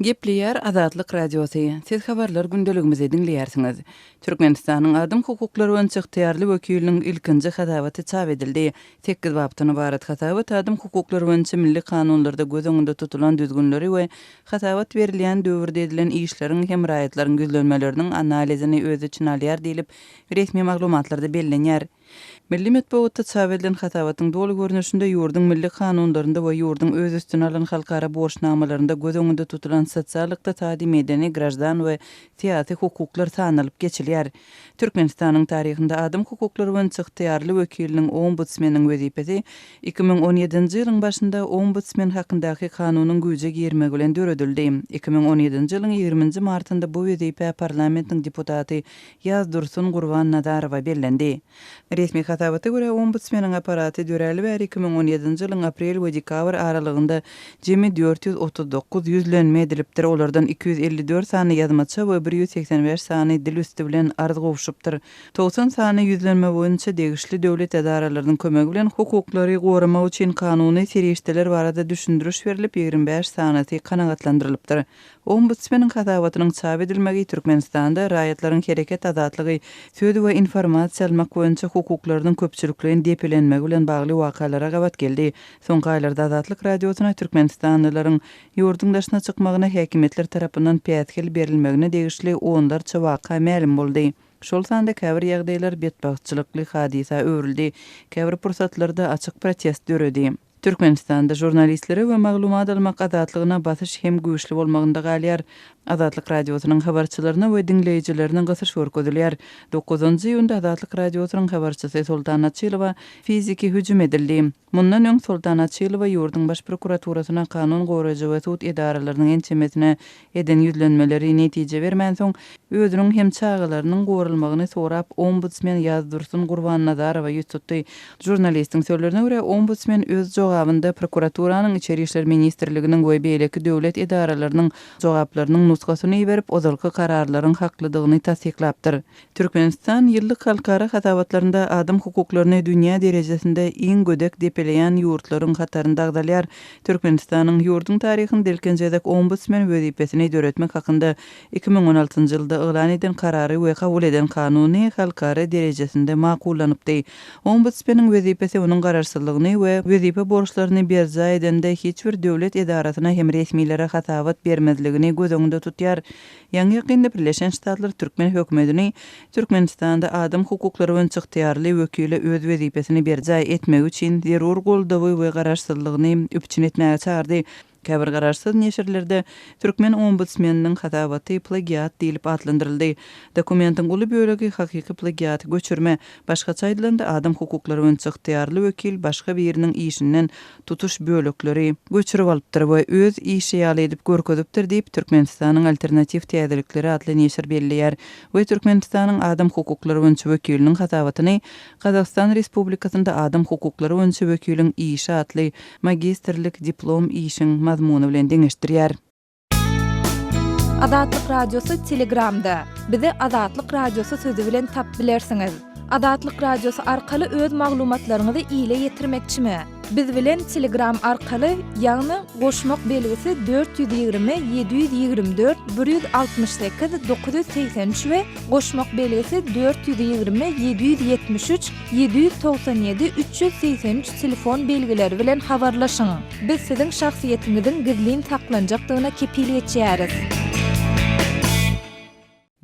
Gepleýär Azatlyk Radiosy, Siz habarlar gündeligimizi diňleýärsiňiz. Türkmenistanyň adam hukuklary boýunça ygtyýarly wekiliniň ilkinji hasabaty çap edildi. Sekiz bapdan ybarat hasabat adam hukuklary boýunça milli kanunlarda göz öňünde tutulan düzgünleri we hasabat berilýän döwürde edilen işleriň hem raýatlaryň ýüzlenmeleriniň analizini öz içine alýar diýlip, resmi maglumatlarda bellenýär. Milli metbugatda çap edilen hasabatyň doly görnüşinde ýurduň milli kanunlarynda we ýurduň öz üstüne alan halkara borçnamalarynda göz öňünde tutulan sosial-ykdysady, medeni, graždan we syýasy hukuklar sanalyp geçilýär. Türkmenistanyň taryhynda adam hukuklary boýunça ygtyýarly wekiliniň, ombudsmeniň, wezipesi 2017-nji ýylyň başynda Ombudsmen hakyndaky kanunyň güýje girmegi bilen döredildi. 2017-nji ýylyň ýigriminji martynda bu wezipä parlamentiň deputaty Ýazdursun Gurbannazarowa bellendi. Resmi hasabata görä, Ombudsmeniň apparaty döräli bäri 2017-nji ýylyň aprel we dekabr aralygynda jemi 439 ýüzlenme edilipdir, olardan 254 sany ýazmaça we 185 sany dil üsti bilen arz gowşupdyr. 90 sany ýüzlenme boýunça degişli döwlet edaralarynyň kömegi bilen hukuklary goramak üçin kanuny serişdeler barada düşündiriş berlip, 25 sanysy kanagatlandyrylypdyr. Ombudsmeniň hasabatynyň çap edilmegi Türkmenistanda raýatlaryň hereket azatlygy, söz we informasiýa almak boýunça hukuklarynyň köpçülikleýin depelenmegi bilen bagly wakalara gabat geldi. Soňky aýlarda Azatlyk Radiosyna türkmenistanlylaryň ýurduň daşyna çykmagyna häkimiýetler tarapyndan päsgel berilmegine degişli onlarça waka mälim boldy. Şol sanda käbir ýagdaýlar betbagtçylykly hadysa öwrüldi, käbir pursatlarda açyk protest döredi. Türkmenistanda žurnalistlere we maglumat almak azatlygyna basyş hem güýçli bolmagynda galýar. Azatlyk Radiosynyň habarçylaryna we diňleýjilerine gysyş görkezilýär. Dokuzynjy iýunda Azatlyk Radiosynyň habarçysy Soltan Açylowa fiziki hüjüm edildi. Mundan öň Soltan Açylowa ýurduň Baş prokuraturasyna, kanun goraýjy we sud edaralarynyň ençemesine Eden ýüzlenmeleri netije bermänsoň, özüniň hem çagalarynyň goralmagyny sorap, ombudsmen Ýazdursun Gurbannazarowa ýüz tutdy. Žurnalistiň sözlerine görä, ombudsmen öz jogabynda prokuraturanyň, Içeri işler ministrliginiň we beýleki döwlet edaralarynyň jogaplarynyň nusgasyny iberip, ozalky kararlaryň haklydygyny tassyklapdyr. Türkmenistan ýyllyk halkara hasabatlarynda adam hukuklaryny dünýä derejesinde iň gödek depeleýän ýurtlaryň hatarynda agzalýar. Türkmenistanyň ýurduň taryhynda ilkinji gezek ombudsmen wezipesini döretmek hakynda 2016-njy ýylda yglan eden karary we kabul eden kanuny halkara derejesinde makullanypdy. Ombudsmeniň wezipesi onuň garaşsyzlygyny we wezipe borçlaryny berjaý edende hiç bir döwlet edarasyna hem resmilere hasabat bermezligini göz öňünde tutýar. Ýaňy-ýakynda Birleşen Ştatlar türkmen hökümetini Türkmenistanda adam hukuklary boýunça ygtyýarly wekile öz wezipesini berjaý etmegi üçin zerur goldawy we garaşsyzlygyny üpjün etmäge çagyrdy. Käbir garaşsyz neşirlerde türkmen ombudsmeniniň hasabaty plagiat diýlip atlandyryldy. Dokumentiň uly bölegi hakyky plagiat, göçürme, başgaça aýdylanda, adam hukuklary boýunça ygtyýarly wekil başga biriniň işinden tutuş bölekleri göçürip alypdyr we öz işi ýaly edip görkezipdir diýip, Türkmenistanyň Alternatiw täzelikleri atly neşir belleýär we Türkmenistanyň adam hukuklary boýunça wekiliniň hasabatyny Gazagystan Respublikasynda adam hukuklary boýunça wekiliň işi atly magistrlik diplom işiň mazmuny bilen deňeşdirýär. Azatlyk Radiosy Telegramda. Bizi Azatlyk Radiosy sözi bilen tap bilersiňiz. Azatlyk Radiosy arkaly öz maglumatlaryňyzy ile ýetirmekçimi? Biz bilen Telegram arkaly, ýagny goşmak belgisi 420 724 168 983 we goşmak belgisi 420 773 797 383 telefon belgileri bilen habarlaşyň. Biz siziň şahsyýetiňiziň gizlin saklanjakdygyna kepil geçýäris.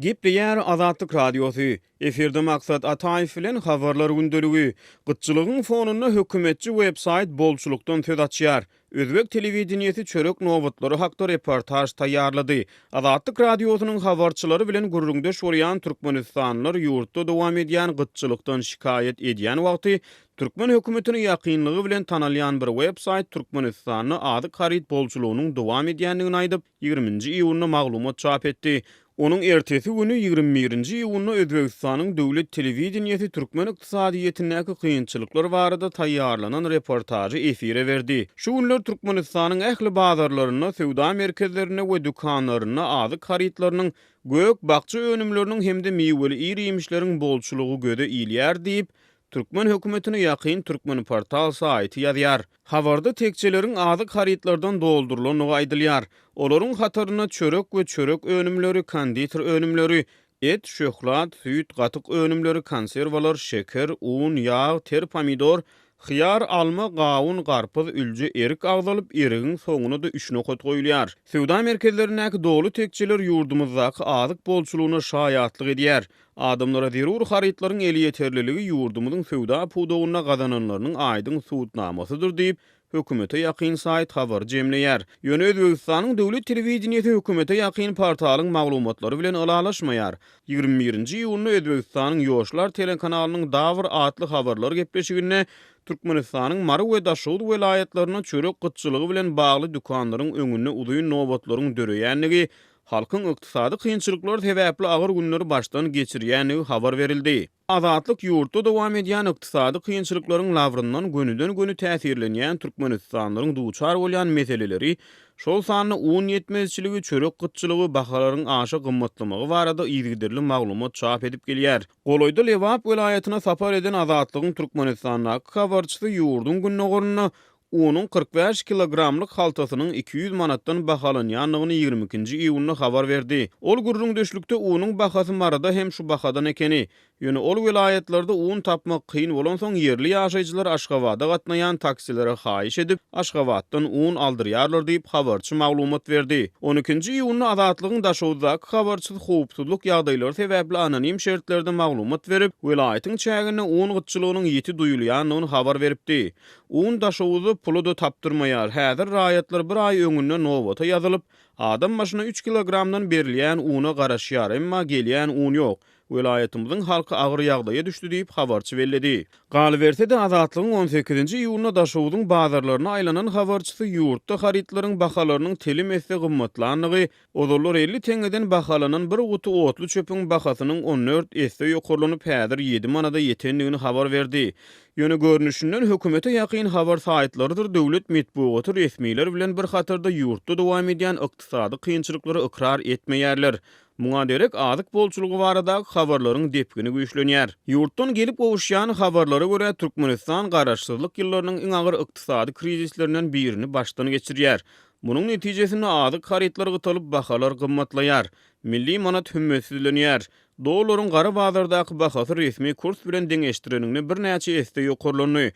Gepleýär Azatlyk Radiosy, Efirde Maksat Ataýew bilen Habarlar gündeligi. Gytçylygyň fonunda hökümetçi websaýt bolçulykdan söz açýar. Özbek telewideniýesi çörek nobatlary hakda reportaž taýýarlady. Azatlyk Radiosynyň habarçylary bilen gürrüňdeş bolýan türkmenistanlylar ýurtda dowam edýän gytçylykdan şikaýat edýän wagty Türkmen hökümetine ýakynlygy bilen tanalýan bir web-saýt Türkmenistanda azyk haryt bolçulygynyň dowam edýändigini aýdyp, ýigriminji iýunda maglumat çap etdi. Onuň ertesi güni, ýigrimi birinji iýunda Özbegistanyň döwlet telewideniýesi türkmen ykdysadyýetindäki kynçylyklar barada taýýarlanan reportažy efire berdi. Şu günler Türkmenistanyň ähli bazarlarynda, söwda merkezlerinde we dükanlarynda azyk harytlarynyň, gök-bakja önümleriniň hem-de miweli ir-iýmişleriň bolçulygy göze ilýär diýip, türkmen hökümetine ýakyn Türkmenportal saýty ýazýar. Habarda tekjeleriň azyk harytlardan doldurylandygy aýdylýar. Olaryň hatarynda çörek we çörek önümleri, konditer önümleri, et, şöhlat, süýt, gatyk önümleri, konserwalar, şeker, un, ýag, ter pomidor, hyýar, alma, gawun, garpyz, ülje, erik agzalyp, erigiň soňuna-da üç nokat goýulýar. Söwda merkezlerindäki doly tekjeler ýurdumyzdaky azyk bolçulygyna şaýatlyk edýär. Adamlara zerur harytlaryň elýeterliligi ýurdumyzyň söwda pudagynda gazananlarynyň aýdyň subutnamasydyr diýip, hökümete ýakyn saýt habary jemleýär. Ýöne Özbegistanyň döwlet telewideniýesi hökümete ýakyn portalyň maglumatlary bilen ylalaşmaýar. 21-nji iýunda Özbegistanyň Ýoşlar telekanalynyň Dawr atly habarlar gepleşiginde Türkmenistanyň Mary we Daşoguz welaýatlarynda çörek gytçylygy bilen bagly dükanlaryň öňünde uzyn nobatlaryň döreýändigi, halkyň ykdysady kynçylyklar sebäpli agyr günleri başdan geçirýändigi habar berildi. Azatlyk ýurtda dowam edýän ykdysady kynçylyklaryň labryndan gönüden-göni täsirlenýän türkmenistanlylaryň duçar bolýan meseleleri, şol sanda un ýetmezçiligi, çörek gytçylygy, bahalaryň aşa gymmatlamagy barada yzygiderli maglumat çap edip gelýär. Golaýda Lebap welaýatyna sapar eden Azatlygyň Türkmenistandaky habarçysy ýurduň gündogarynda Unuň 45 kilogramlyk haltasynyň 200 manatdan bahalanýandygyny 22-nji iýunda habar berdi. Ol gürrüňdeşlikde unuň bahasy Maryda hem şu bahadan ekeni. Ýöne ol welaýatlarda un tapmak kyn bolansoň, ýerli ýaşaýjylar Aşgabada gatnaýan taksilere haýyş edip, Aşgabatdan un aldyrýarlar diýip, habarçy maglumat berdi. On ikinji iýunda Azatlygyň Daşoguzdaky habarçysy howpsuzlyk ýagdaýlary sebäpli anonim şertlerde maglumat berip, welaýatyň çäginde un gytçylygynyň ýiti duýulýandygyny habar beripdi. Un Daşoguzda puly-da tapdyrmaýar. Häzir raýatlar bir aý öňünden nobata ýazylyp, adam başyna üç kilogramdan berilýän una garaşýar, emma gelýän un ýok. Welaýatymyzyň halky agyr ýagdaýa düşdi diýip, habarçy belledi. Galyberse-de, Azatlygyň on sekizinji iýunda Daşogzuň bazarlaryna aýlanan habarçysy ýurtda harytlaryň bahalarynyň telim esse gymmatlandygy, Ozallar 50 teňňeden bahalanan bir guty otluçöpüň bahasynyň 14 esse ýokarlanyp, häzir ýedi manada ýetendigini habar berdi. Ýöne görnüşinden hökümete ýakyn habar saýtlarydyr döwlet metbugaty resmiler bilen bir hatarda ýurtda dowam edýän ykdysady kynçylyklary ykrar etmeýärler. Muňa derek azyk bolçulygy baradaky habarlaryň depgini güýçlenýär. Ýurtdan gelip gowuşýan habarlara görä, Türkmenistan garaşsyzlyk ýyllarynyň iň agyr ykdysady krizislerinden birini başdan geçirýär. Munuň netijesinde azyk harytlary gytalyp, bahalar gymmatlaýar. Milli manat hümmetsizlenýär. Dollaryň gara bazardaky bahasy resmi kurs bilen deňeşdireniňde birnäçe esse ýokarlandy.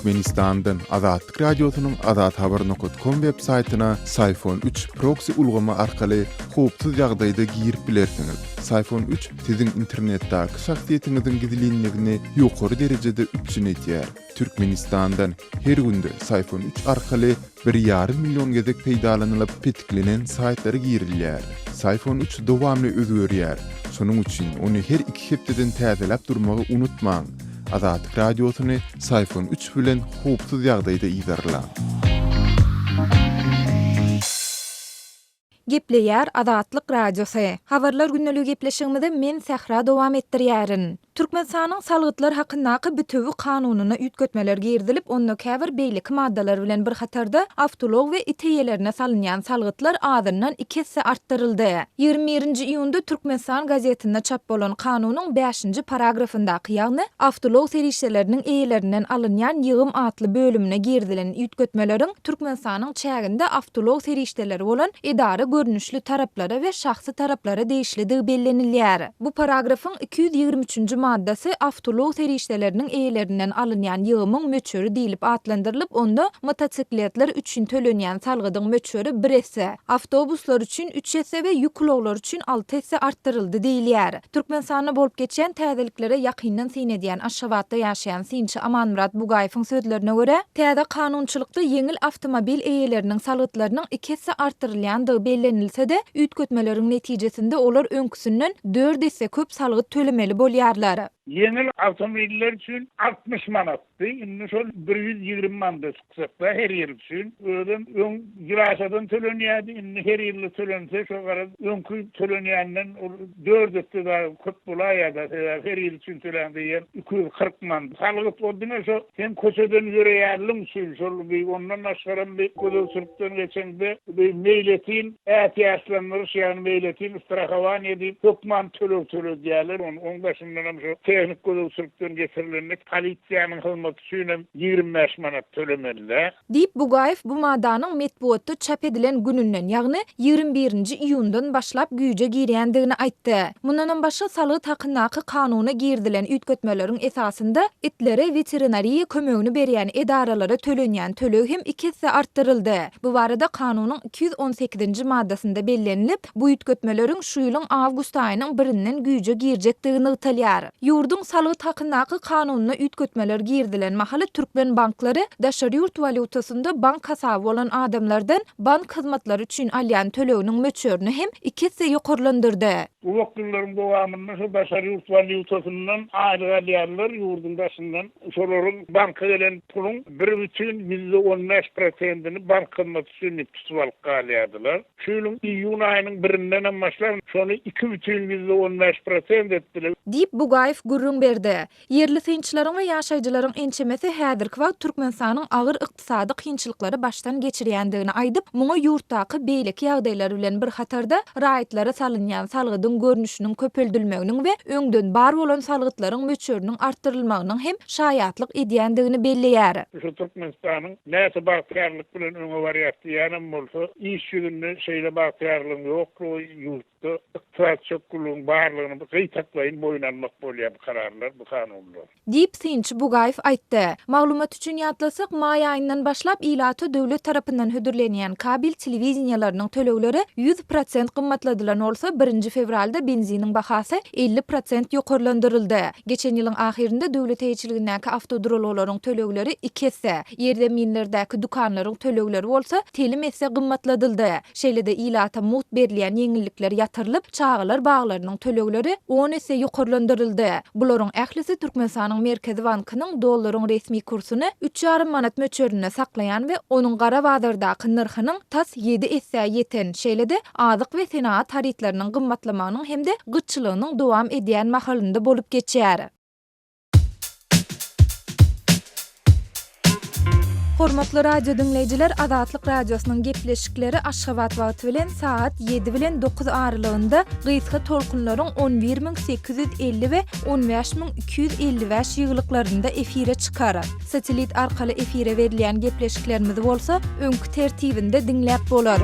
Türkmenistandan Azatlyk Radiosynyň azathabar nokat kom web saýtyna Syfon 3 proksi ulgamy arkaly howpsuz ýagdaýda girip bilersiňiz. Syfon 3 siziň internetdäki şahsyýetiňiziň gizlinligini ýokary derejede üpjün edýär. Türkmenistandan her günde Syfon 3 arkaly bir ýarym million gezek peýdalanylyp petiklenen saýtlara girilýär. Syfon 3 dowamly özgerýär. Şonuň üçin ony her iki hepdeden täzeläp durmagy unutmaň. Azatlyk Radiosyny Syfon 3 bilen howpsuz ýagdaýda yzarlaň. Gepleýär Azatlyk Radiosy. Habarlar gündeligi gepleşigimizi men Sähra dowam etdirýärin. Türkmenistanyň Salgytlar hakyndaky Bitewi kanunyna üýtgetmeler girizilip, onda käbir beýleki maddalar bilen bir hatarda awtoulag we it eýelerine salynýan salgytlar azyndan iki esse artdyryldy. 21-nji iýunda Türkmenistan gazetinde çap bolan kanunyň bäşinji paragrafyndaky, ýagny Awtoulag serişdeleriniň eýelerinden alynýan ýygym atly bölümine girizilen üýtgetmeleriň Türkmenistanyň çäginde awtoulag serişdeleri bolan edara görnüşli taraplara we şahsy taraplara degişlidigi bellenilýär. Bu paragrafyň 223-nji maddasy awtoulag serişdeleriniň eýelerinden alynýan ýygymyň möçberi diýlip atlandyrylyp, onda motosikletler üçin tölenýän salgydyň möçberi bir esse, awtobuslar üçin üç esse we ýük ulaglary üçin alty esse artdyryldy diýilýär. Türkmenistanda bolup geçýän täzeliklere ýakyndan syn edýän Aşgabatda ýaşaýan synçy Amanmyrat Bugaýewiň sözlerine görä, täze kanunçylykda ýeňil awtomobil eýeleriniň salgytlarynyň iki esse artdyrylýandygy bellenilse-de, üýtgetmeleriň netijesinde olar öňküsinden dört esse köp salgyt tölemeli bolýarlar. aýdýar. Ýeňil awtomobiller üçin 60 manatdy, indi şol 120 manada çykjakda her ýyl üçin. Özem öň ýylaşadan tölenýärdi, indi her ýylda tölense şo garaz öňki tölenýänden ol dört esse dagy köp bolaýýar-da, sebäbi her ýyl üçin töläňde diýýän 240 manat. Salgyt ol diňe şo sen köçeden ýöreýänligiň üçin şol bir ondan başgaram bir gözegçilikden geçeňde bir meýletin ätiýaçlandyryş ýagny meýletin strahowaniýe diýip hökman töleg töledýärler. Ony oň daşyndanam şo tehnik gözegçilikden geçirilende polisiýanyň hyzmaty üçinem 25 manat tölemeli-dä. Diýip, Bugaýew bu maddanyň metbugatda çap edilen gününden, ýagny ýigrimi birinji iýundan başlap güýje girýändigini aýtdy. Mundanam başga, salgyt hakyndaky kanuna girizilen üýtgetmeleriň esasynda itlere weterinariýa kömegini berýän edaralara tölenýän töleg hem iki esse artdyryldy. Bu barada kanunyň 218-nji maddasynda bellenilip, bu üýtgetmeleriň şu ýylyň awgust aýynyň birinden güýje girjekdigi nygtalýar. Ýurduň salgyt hakyndaky kanunyna üýtgetmeler girizilen mahaly türkmen banklary daşary ýurt walýutasynda bank hasaby bolan adamlardan bank hyzmatlary üçin alýan töleginiň möçberini hem iki esse ýokarlandyrdy. Uzak ýyllaryň dowamynda şu daşary ýurt walýutasyndan aýlyk alýanlar ýurduň daşyndan şolaryň banka gelen puluň bir bütin 15% prosentini bank hyzmaty üçin diýip tutup alyp galýardylar. Şu ýylyň iýun aýynyň birindenem başlap, şony 2,15 prosent etdiler. Diýip, Bugaýew gürrüň berdi. Ýerli synçylaryň we ýaşaýjylaryň ençemesi häzirki wagt Türkmenistanyň agyr ykdysady kynçylyklary başdan geçirýändigini aýdyp, muňa ýurtdaky beýleki ýagdaýlar bilen bir hatarda, raýatlara salynýan salgydyň görnüşiniň köpeldilmeginiň we öňden bar bolan salgytlaryň möçberiniň artdyrylmagynyň hem şaýatlyk edýändigini belleýär. Şu Türkmenistanyň näçe bagtyýarlyk bilen öňe barýas diýýänem bolsa, iş ýüzünde şeýle bagtyýarlygyň ýoklugy ýurtda ykdysady çökgünligiň barlygyny gytaklaýyn boýun almak bolýar bu kararlar, bu kanunlar. Diýip, synçy Bugaýew aýtdy. Maglumat üçin ýatlasak, maý aýyndan başlap ilata döwlet tarapyndan hödürlenýän kabel telewideniýeleriniň tölegleri 100% gymmatladylan bolsa, birinji fewralda benziniň bahasy 50% ýokarlandyryldy. Geçen ýylyň ahyrynda döwlet eýeçiligindäki awtoduralgalaryň tölegleri iki esse, ýerzeminlerdäki dükanlaryň tölegleri bolsa telim esse gymmatladyldy. Şeýle-de ilata mugt berilýän ýeňillikler ýatyrylyp, çagalar baglarynyň tölegleri on esse ýokarlandyryldy. Bularyň ählisi Türkmenistanyň Merkezi bankynyň dollaryň resmi kursuny üç ýarym manat möçberinde saklaýan we onuň gara bazardaky nyrhynyň tas ýedi essä ýeten, şeýle-de azyk we senagat harytlarynyň gymmatlamagynyň hem-de gytçylygynyň dowam edýän mahalynda bolup geçýär. Hormatly radio diňleýjiler Azatlyk Radiosynyň gepleşikleri Aşgabat wagty bilen sagat 7 bilen 9 aralygynda gysga tolkunlaryň 11850 we 15255 ýygylyklarynda efire çykar. Satellit arkaly efire berilýän gepleşiklerimizi bolsa öňki tertibinde diňläp bolar.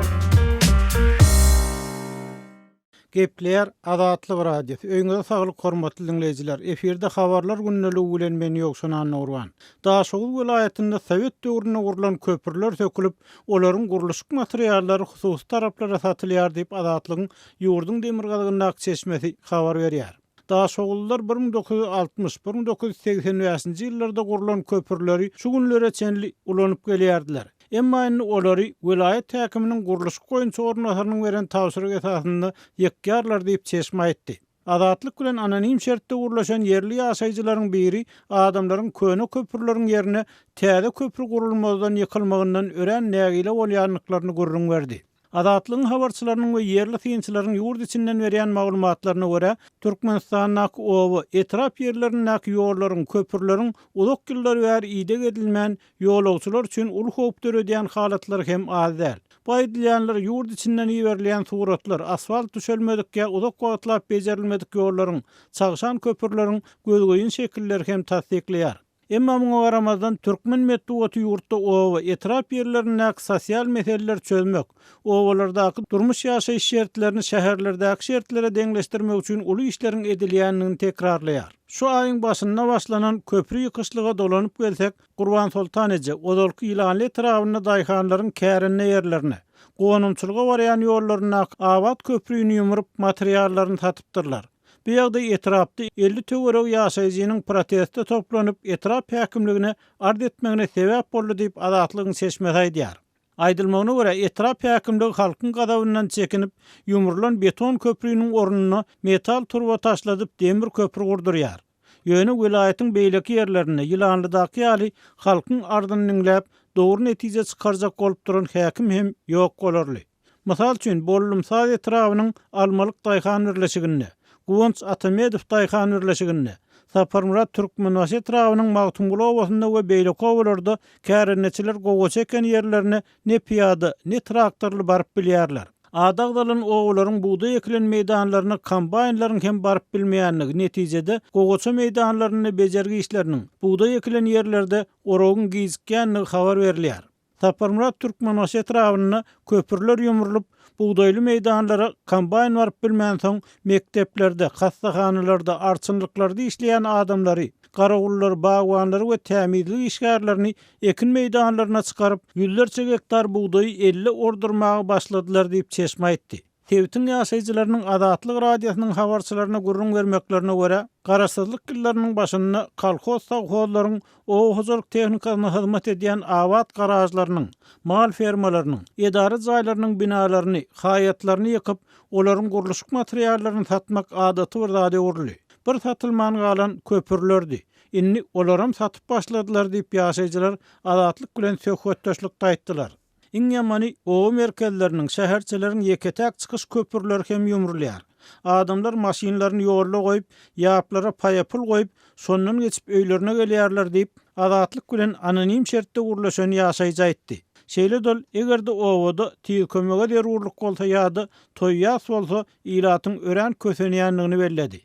Gepleýär Azatlyk Radiosy. Öýüňize saglyk hormatly diňleýjiler. Efirde habarlar gündeligi bilen men Ýowşan Annagurban. Daşoguz welaýatynda sowet döwründe gurlan köprüler sökülip, olaryň gurluşyk materiallary hususy taraplara satylýar diýip Azatlygyň ýurduň demirgazygyndaky çeşmesi habar berýär. Daşoguzlylar 1960, 1985-nji ýyllarda gurlan köprüleri şu günlere çenli ulanyp gelýärdiler. Emma indi olary welaýat häkiminiň gurluşyk boýunça orunbasarynyň beren tabşyrygy esasynda ýykýarlar diýip, çeşme aýtdy. Azatlyk bilen anonim şertde gürleşen ýerli ýaşaýjylaryň biri adamlaryň köne köprüleriň ýerine täze köpri gurulmazdan ýykylmagyndan örän nägile bolýandyklaryny gürrüň berdi. Azatlygyň habarçylarynyň we ýerli synçylaryň ýurt içinden berýän maglumatlaryna görä, Türkmenistandaky oba, etrap ýerlerindäki ýollaryň, köprüleriň uzak ýyllar bäri ideg edilmän, ýolagçylar üçin uly howp döredýän halatlary hem az däl. Bu aýdylýanlar ýurt içinden iberilýän suratlar, asfalt düşelmedik ýa uzak wagtlap bejerilmedik ýollaryň, çagşan köprüleriň gözgyny şekilleri hem tassyklaýar. Emma muňa garamazdan, türkmen metbugaty ýurtda oba, etrap ýerlerindäki sosial meseleleri çözmek, obalardaky durmuş-ýaşaýyş şertlerini şäherlerdäki şertlere deňleşdirmek üçin uly işleriň edilýändigini tekrarlaýar. Şu aýyň başynda başlanan köpri ýykyşlyga dolanyp gelsek, Gurbansoltan eje, ozalky Ýylanly etrabynda daýhanlaryň kärende ýerlerine, gonamçylyga barýan ýollaryndaky abat köprüni ýumrup, materiallaryny satypdyrlar. Bu ýagdaý etrapda 50 töweregi ýaşaýjynyň proteste toplanyp, etrap häkimligine arz etmegine sebäp boldy diýip, Azatlygyň çeşmesi aýdýar. Aýdylmagyna görä, etrap häkimligi halkyň gazabyndan çekinip, ýumrulan beton köprüniň ornuna metal turba taşladyp, demir köpri gurdurýar. Ýöne welaýatyň beýleki ýerlerinde Ýylanlydaky ýaly halkyň arzyny diňläp, dogry netije çykarjak bolup duran häkim hem ýok bolarly. Mysal üçin, Bollumsaz etrabynyň Almalyk daýhan birleşiginde, Guwanç Atamedow daýhan birleşiginde, Saparmyrat Türkmenbaşy etrabynyň Magtymguly obasynda we beýleki obalarda kärendeçiler gowaça eken ýerlerine ne pyýada, ne traktorly baryp bilýärler. Ady agzalan obalaryň bugdaý ekilen meýdanlaryna kombaýnlaryň hem baryp bilmeýändigi, netijede, gowaça meýdanlarynda bejergi işleriniň, bugdaý ekilen ýerlerde oragyň gijikýändigi habar berilýär. Saparmyrat Türkmenbaşy etrabynda köprüler ýumrulyp, bugdaýly meýdanlara kombaýn baryp bilmänsoň, mekdeplerde, hassahanalarda, arçynlyklarda işleýän adamlary, garawullary, bagbanlary we tämizlik işgärlerini ekin meýdanlaryna çykaryp, ýüzlerçe gektar bugdaýy elle ordurmaga başladylar diýip, çeşme aýtdy. Sebitiň ýaşaýjylarynyň Azatlyk Radiosynyň habarçylaryna gürrüň bermeklerine görä, garaşsyzlyk ýyllarynyň başynda kolhoz-sowhozlaryň oba hojalyk tehnikasyna hyzmat edýän abat garažlarynyň, mal fermalarynyň, edara jaýlarynyň binalaryny, haýatlaryny ýykyp, olaryň gurluşyk materiallaryny satmak adaty bir zada öwrüldi. Bir satylman galan köprülerdi. Indi olaram satyp başladylar diýip, ýaşaýjylar Azatlyk bilen söhbetdeşlikde aýtdylar. Iň ýamany, oba merkezleriniň, şäherçeleriň ýeke-täk çykyş köprüleri hem ýumrulýar. Adamlar maşynlaryny ýolda goýup, ýaplara paýapyl goýup, şondan geçip öýlerine gelýärler diýip, Azatlyk bilen anonim şertde gürleşen ýaşaýjy aýtdy. Şeýle-de ol, eger-de obada tiz kömege zerurlyk bolsa ýa-da toý-ýas bolsa, ilatyň örän kösenýändigini belledi.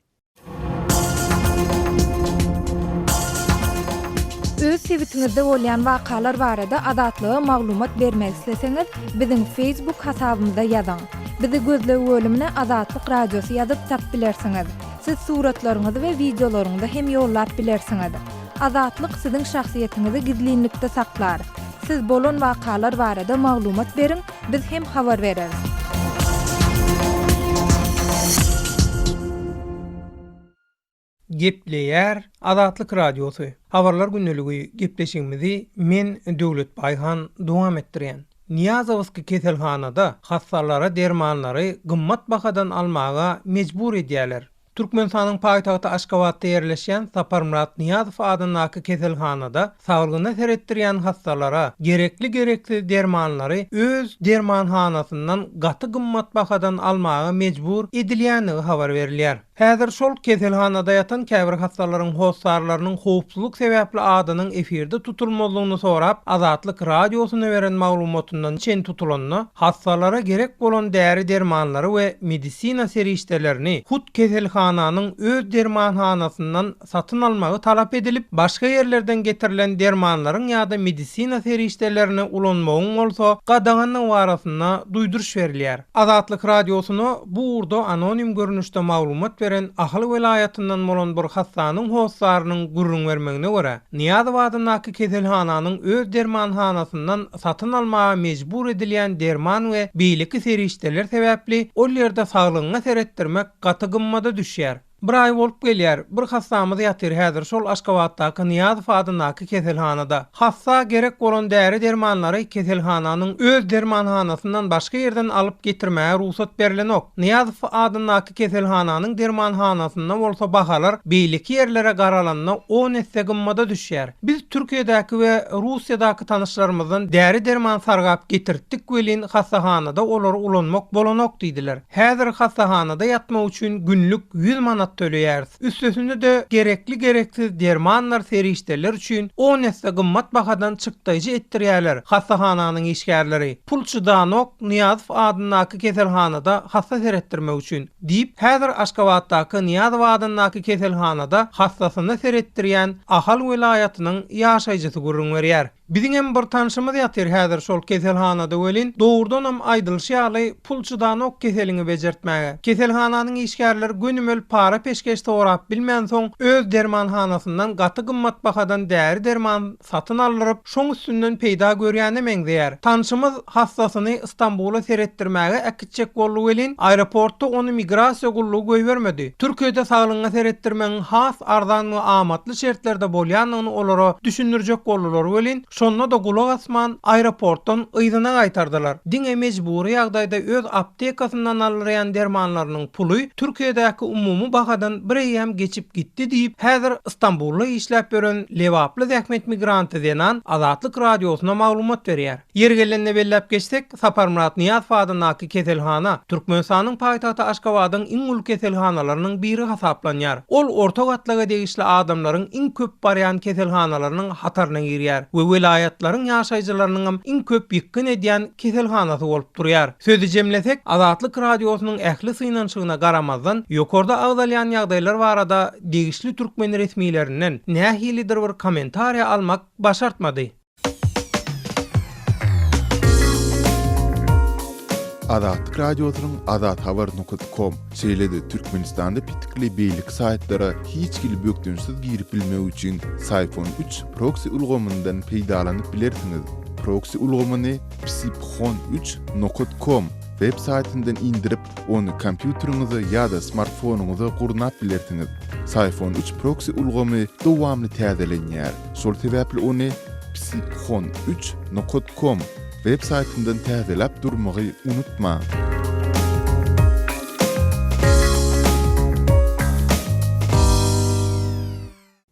Öz sebitiňizde bolýan wakalar barada Azatlyga maglumat bermek isleseňiz, biziň Facebook hasabymyza ýazyň. Bizi gözleg bölümine Azatlyk Radiosy ýazyp tap bilersiňiz. Siz suratlaryňyzy we wideolaryňyzy hem ýollap bilersiňiz. Azatlyk siziň şahsyýetiňizi gizlinlikde saklar. Siz bolan wakalar barada maglumat beriň, Biz hem habar bereris. Gepleýär Azatlyk Radiosy, Habarlar gündeligi gepleşigimizi men Döwlet Baýhan dowam etdirýän. Nyýazowskiý keselhanada hassalara dermanlary gymmat bahadan almaga mejbur edýärler. Türkmenistanyň paýtagty Aşgabatda ýerleşýän Saparmyrat Nyýazow adyndaky keselhanada saglygyna seretdirýän hassalara gerekli-gereksiz dermanlary öz dermanhanasyndan gaty gymmat bahadan almaga mejbur edilýändigi habar berilýär. Häzir şol keselhanada ýatan käbir hassalaryň hossarlarynyň howpsuzlyk sebäpli adynyň efirde tutulmazlygyny sorap, Azatlyk Radiosyna beren maglumatyndan çen tutulanda, Hassalara gerek bolan däri-dermanlary we medisina serişdelerini hut keselhananyň öz dermanhanasyndan satyn almagy talap edilip, başga ýerlerden getirilen dermanlaryň ýa-da medisina serişdelerini ulanmagyň bolsa gadagandygy barasynda duýduryş berilýär. Azatlyk Radiosyna bu ugurda anonim görnüşde maglumat beren Ahal welaýatyndan bolan bir hassanyň hossarynyň gürrüň bermegine görä, Nyýazow adyndaky keselhananyň öz dermanhanasyndan satyn almaga mejbur edilýän derman we beýleki serişdeler sebäpli ol ýerde saglygyňa seretdirmek gaty gymmada düşýär. Bir aý bolup gelýär, bir hassamyz ýatyr häzir şol Aşgabatdaky Nyýazow adyndaky keselhanada. Hassa gerek bolan däri-dermanlary keselhananyň öz dermanhanasyndan başga ýerden alyp getirmäge rugsat berlenok. Nyýazow adyndaky keselhananyň dermanhanasynda bolsa bahalar beýleki ýerlere garalanda on esse gymmada düşýär. Biz Türkiýedäki we Russiýadaky tanyşlarymyzdan däri-derman sargap getirtdik welin hassahanada olary ulanmak bolanok diýdiler. Häzir hassahanada ýatmak üçin günlük 100 manat töleýäris. Üstesine-de gerekli-gereksiz dermanlar, serişdeler üçin on esse gymmat bahadan çykdaýjy etdirýärler hassahananyň işgärleri. Pul çydanok Nyýazow adyndaky keselhanada hassa seretdirmek üçin, diýip, häzir Aşgabatdaky Nyýazow adyndaky keselhanada hassasyna seretdirýän Ahal welaýatynyň ýaşaýjysy gürrüň berýär. Biziňem bir tanşymyz ýatyr häzir şol keselhanada welin, dogrudanam aýdylyşy ýaly, pul çydanok keseliňi bejertmäge. Keselhananyň işgärleri gönümel para-peşgeş sorap bilmänsoň, öz dermanhanasyndan gaty gymmat bahadan däri-derman satyn aldyryp, şoň üstünden peýda görýäne meňzeýär. Tanşymyz hassasyny Stambula seretdirmäge äkitjek boldy welin, aeroportda ony migrasiýa gullugy goýbermedi. Türkiýede saglygyňa seretdirmegiň has arzan we amatly şertlerde bolýandygyny olara düşündirjek boldular welin, Şonda-da gulak asman, aeroportdan yzyna gaýtardylar. Diňe mejbury ýagdaýda öz aptekasyndan aldyrýan dermanlarynyň puly Türkiýedäki umumy bahadan bireýýäm geçip gitdi diýip, häzir Stambulda işläp ýören lebaply zähmet migranty zenan Azatlyk Radiosyna maglumat berýär. Ýeri gelende belläp geçsek, Saparmyrat Nyýazow adyndaky keselhana Türkmenistanyň paýtagty Aşgabadyň iň uly keselhanalarynyň biri hasaplanýar. Ol orta gatlaga degişli adamlaryň iň köp barýan keselhanalarynyň hataryna girýär we welaýatlaryň ýaşaýjylarynyňam iň köp ýykgyn edýän keselhanasy bolup durýar. Sözi jemlesek, Azatlyk Radiosynyň ähli synanyşygyna garamazdan, ýokarda agzalýan ýagdaýlar barada degişli türkmen resmilerinden nähilidir bir kommentariýa almak başartmady. Azatlyk Radiosynyň azathabar nokat kom, şeýle-de Türkmenistanda petikli beýleki saýtlara hiç hili bökdençsiz girip bilmek üçin Syphon üç proksi ulgamyndan peýdalanyp bilersiňiz. Proksi ulgamyny psiphon üç nokat kom web saýtyndan indirip, ony kompýuteriňize ýa-da smartfonyňyza gurnap bilersiňiz. Syphon üç proksi ulgamy dowamly täzelenýär. Şol sebäpli ony psiphon üç nokat kom web saýtyndan täzeläp durmagy unutmaň.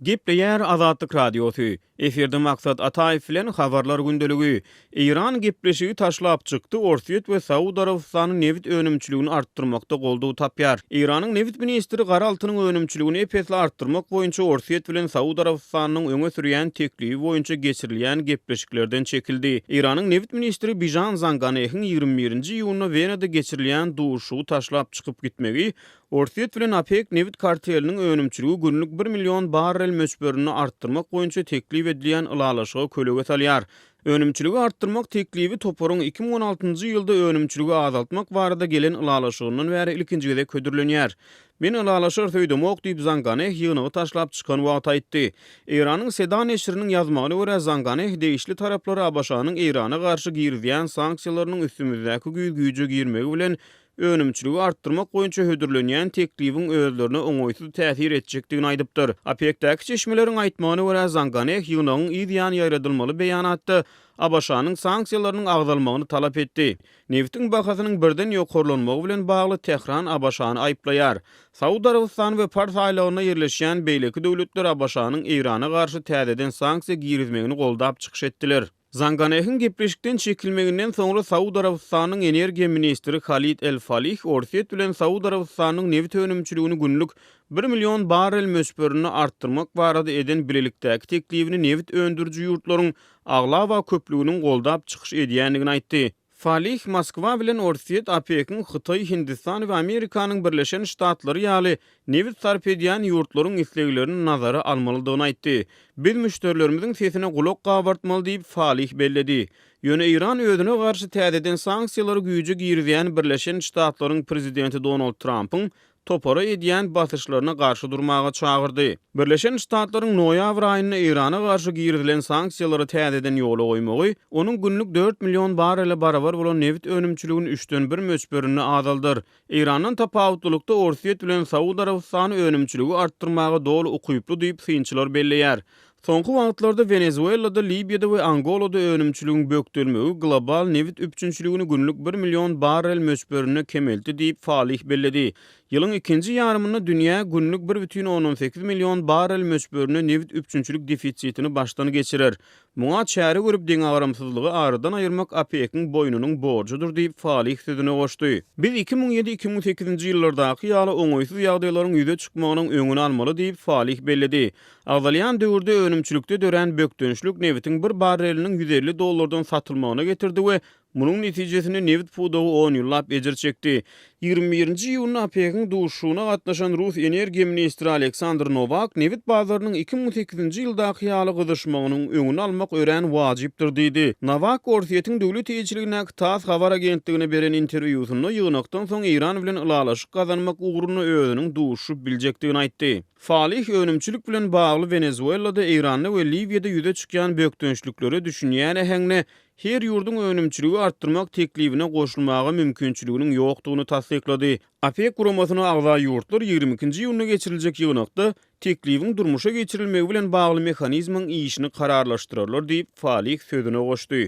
Gepleýär Azatlyk Radiosy. Efirde Maksat Ataýew bilen Habarlar gündeligi. Eýran gepleşigi taşlap çykdy, Orsýet we Saud Arabystany nebit önümçiligini artdyrmakda goldaw tapýar. Eýranyň nebit ministri gara altynyň önümçiligini ep-esli artdyrmak boýunça Orsýet bilen Saud Arabystanynyň öňe sürýän teklibi boýunça geçirilýän gepleşiklerden çekildi. Eýranyň nebit ministri Bižan Zanganehiň 21-nji iýunda Wenada geçirilýän duşuşygy taşlap çykyp gitmegi Orsýet bilen OPEK nebit karteliniň önümçiligi günlük bir million barrel möçberinde artdyrmak boýunça teklip edilýän ylalaşyga kölege salýar. Önümçiligi artdyrmak teklibi toparyň 2016-njy ýylda önümçiligi azaltmak barada gelen ylalaşygyndan bäri ilkinji gezek hödürlenýär. Men ylalaşarys öýdemok diýip, Zanganeh ýygnagy taşlap çykan wagty aýtdy. Eýranyň Seda neşiriniň ýazmagyna görä, Zanganeh degişli taraplary ABŞ-nyň Eýrana garşy girizýän sanksiýalarynyň üstümizdäki güýz güýje girmegi bilen önümçiligi artdyrmak boýunça hödürlenýän teklibiň özlerine oňaýsyz täsir etjekdigini aýdypdyr. OPEC-däki çeşmeleriň aýtmagyna görä, Zanganeh ýygnagyň yz ýany ýaýradylmaly beýanatda ABŞ-nyň sanksiýalarynyň agzalmagyny talap etdi. Nebitiň bahasynyň birden ýokarlanmagy bilen bagly Tähran ABŞ-ny aýyplaýar. Saud Arabystany we Pars aýlagynda ýerleşýän beýleki döwletler ABŞ-nyň Eýrana garşy täzeden sanksiýa girizmegini goldap çykyş etdiler. Zanganehiň gepleşikden çekilmeginden soňra Saud Arabystanynyň energiýa ministri Halid El-Falih Orsýet bilen Saud Arabystanynyň nebit önümçiligini günlük bir million barrel möçberinde artdyrmak barada eden bilelikdäki teklibini nebit öndüriji ýurtlaryň aglaba köplüginiň goldap çykyş edýändigini aýtdy. Falih Moskwa bilen Orsýet OPEK-iň Hytaý, Hindistan we Amerikanyň Birleşen Ştatlary ýaly nebit sarp edýän ýurtlaryň isleglerini nazara almalydygyny aýtdy. Biz müşderilerimiziň sesine gulak gabartmaly diýip, Falih belledi. Ýöne Eýran özüne garşy täzeden sanksiýalary güýje girizýän Birleşen Ştatlaryň prezidenti Donald Trampyň topara edýän basyşlaryna garşy durmaga çagyrdy. Birleşen Ştatlaryň noýabr aýynda Eýrana garşy girizilen sanksiýalary täzeden ýola goýmagy, onuň günlük dört million barrele barabar bolan nebit önümçiligini üçden bir möçberinde azaldar. Eýrandan tapawutlylykda Orsýet bilen Saud Arabystany önümçiligi artdyrmaga doly ukyply diýip, synçylar belleýär. Soňky wagtlarda Wenezuelada, Libiýada we Angolada önümçiligiň bökdelmegi global nebit üpjünçiligini günlük bir million barrel möçberinde kemeltdi diýip, Falih belledi. Ýylyň ikinji ýarymynda dünýä günlük bir bütin ondan sekiz million barrel möçberinde nebit üpjünçilik defisitini başdan geçirer. Muňa çäre görüp deňagramsyzlygy aradan aýyrmak OPEC-iň boýnunyň borjudyr diýip, Falih sözüne goşdy. Biz 2007, 2008-nji ýyllardaky ýaly oňaýsyz ýagdaýlaryň ýüze çykmagynyň öňüni almaly diýip, Falih belledi. Agzalýan döwürde önümçilikde dörän bökdençlik nebitiň bir barreliniň 150 dollardan satylmagyna getirdi we Munuň netijesinde nebit pudagy on ýyllap ejir çekdi. 21-nji iýunda OPEC-iň duşuşygyna gatnaşan rus energiýa ministri Aleksandr Nowak nebit bazarynyň 2008-nji ýyldaky ýaly gyzyşmagynyň öňüni almak örän wajypdyr diýdi. Nowak Orsýetiň döwlet eýeçiligindäki tass habar agentligine beren interwýusynda ýygnakdan soň Eýran bilen ylalaşyk gazanmak ugrunda özüniň duşuşyp biljekdigini aýtdy. Falih önümçilik bilen bagly Wenezuelada, Eýranda we Liwiýada ýüze çykýan bökdençliklere düşünýän äheňde. Her ýurduň önümçiligi artdyrmak teklibine goşulmaga mümkinçiliginiň ýokdugyny tassyklady. OPEK guramasyna agza ýurtlar ýigrimi ikinji iýunda geçiriljek ýygnakda teklibiň durmuşa geçirilmegi bilen bagly mehanizmiň işini kararlaşdyrarlar diýip, Falih sözüne goşdy.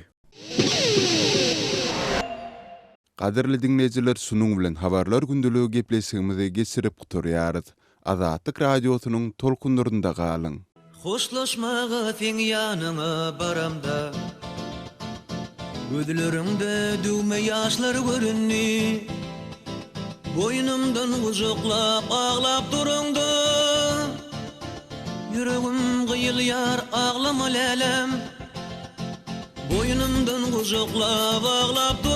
Gadyrly diňleýjiler şunuň bilen Habarlar gündeligi gepleşigimizi geçirip gutarýarys. Azatlyk Radiosynyň tolkunlarynda galyň. Hoşlaşmaga seň ýanyňa baramda Gözleriňde düwme ýaşlar göründi Boýnumdan gujaklap aglap duraňda Ýüregim gyýylýar aglama läläm Boýnumdan gujaklap aglap.